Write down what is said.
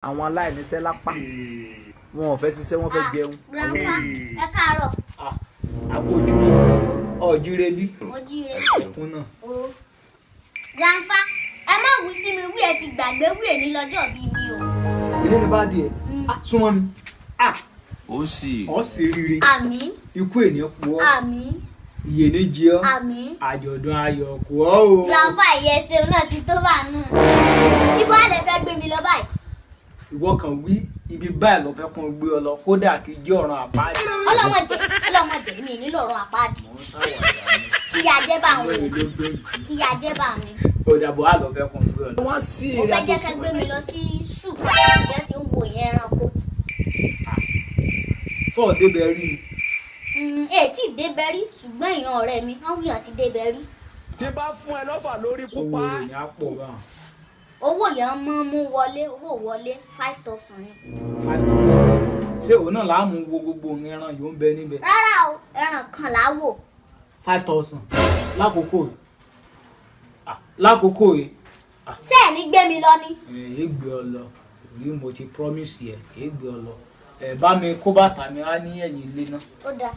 Àwọn aláìníṣẹ́ lápá, wọn ò fẹ́ ṣiṣẹ́, wọ́n fẹ́ jẹun. Grandpa, ẹ káàárọ̀. Àkójúmọ́ ọ̀jíire bí. Mo jíire. Ẹkún náà. O grandpa, ẹ má wí sí mi wí, ẹ ti gbàgbé wí èní lọ́jọ́ bí mi o. Ilé ní bá díẹ̀ súnmọ́ mi. Ó sì. Ọ̀ sì rire. Àmín. Ikú ènìyàn pọ̀ ọ́. Àmín. Ìyè ní jí ọ́. Àmín. Àjọ̀dún ayọ̀ kù ọ́ o. Grandpa, ìyẹn ṣeun náà ti tó bá nù. Ibo àlẹ fẹ́ gbé mi lọ báyìí? Ìwọ kan wí ibi báyìí lọ fẹ́ kún gbé ọ lọ, kódà kí jẹ́ ọ̀run àpáàdé. Ọlọ́mọdé, ọlọ́mọdé mi nílò ọ̀run àpáàdì. Mò ń ṣàwàdà ni. Kíyà jẹ́ bá àwọn lórí o. Ló gbé yìí. Kíyà jẹ́ bá mi. Ó dàbọ̀, á lọ fẹ́ kún gbé ọ lọ. Wọ́n sì Mo rí fẹ́ jẹ́ kẹ́ gbé mi lọ sí zoo, ìyẹn ti ń wo ìyẹn ẹranko. Sọ̀ọ́ débẹ̀ rí ni? Ètí débẹ̀ rí, ṣùgbọ́n èèyàn ọ̀rẹ́ mi wọ́n wíyàn ti débẹ̀ rí. Tí bá fún ẹ lọ́fà lórí Owó pupa. rẹ̀ ní á pọ̀ báwọn. Owó yẹn mọ́ mú wọlé, owó wọlé 5,000 ni. 5,000, ṣé òun náà láàmú wo gbogbo òun ẹran yóò ń bẹ níbẹ̀? Rárá o, ẹran kan là á wò. 5,000 lákòókò yìí? Ah, lákòókò yìí. Ṣé ẹ̀ ní gbé mi lọ ni? Ẹ gbé ọ lọ rí, mo ti promise ẹ, ẹ gbé ọ lọ. Ẹ bá mi kó bàtà mi á ní ẹ̀yìn ilé náà. Ó dáa.